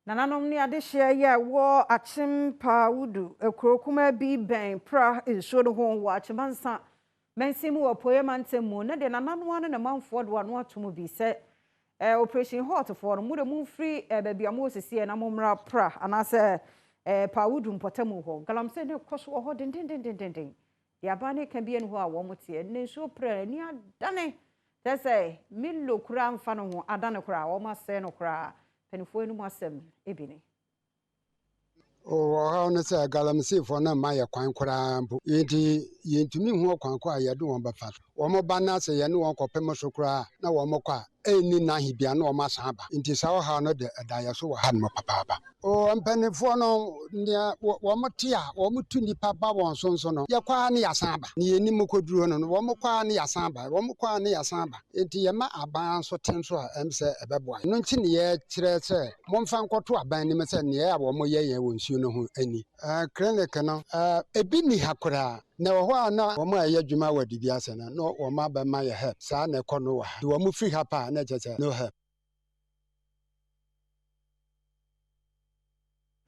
Nananom ne adehyeɛ yi a ɛwɔ Akyem Paawudu, kuro kumaa bi bɛn Pra nsuo no ho wɔ Akyemansa mansin mu wɔ Apueeɛ mantam mu no deɛ nananom ano ne manfoɔ de wɔn ano ato mu bi sɛ eh, Operation Halt foɔ no, mo de momfiri eh, baabi a mowɔ sisiɛ na mommra Pra anaasɛ eh, Paawudu mpɔtamu hɔ. Galamsey no rekɔ so wɔ hɔ dendendendenden. Deɛ aban no reka biara nni hɔ a wɔteɛ. Nnɛ nsuo Pra ani adane. Kyerɛ sɛ Milo koraa mfa ne ho adane koraa, wɔasɛe no koraa. Mpanimfoɔ anom asɛm bi ni. Ɔhaw ne sɛ galamseyfoɔ no mma yɛ kwan koraa mpo. Enti yɛntumi nhu ɔkwan ko a yɛde wɔn bɛfa so. Wɔba na sɛ yɛne wɔn kɔpem so koraa a, na wɔkɔ a, ɛnni nna ahe biara na wɔasan aba. Enti saa ɔhaw no de, ɛda yɛn so wɔ hanom papaapa. O, mpanimfoɔ no, nea wɔte a wɔtu nnipa ba wɔn so nso no, yɛkɔ ara na yɛasan aba. Nea yɛnim kɔduru hɔ no, wɔkɔ ara na yɛasan aba, wɔkɔ ara na yɛasan aba. Enti yɛma aban nso te nso a, ɛm sɛ ɛbɛboa. Ɛno nti na yɛkyerɛ sɛ momfa nkɔto aban anim sɛ nea wɔyɛ yɛn wɔ nsuo no ho ni. Clinic no, ebi nni ha koraa. Na ɛwɔ hɔ a na wɔn a ɛyɛ adwuma wɔ adidi ase no, na wɔn abɛma yɛ help. Saa na ɛkɔ no wɔ ha. Nti wɔn firi ha pɛ a, na ɛkyerɛ sɛ no help.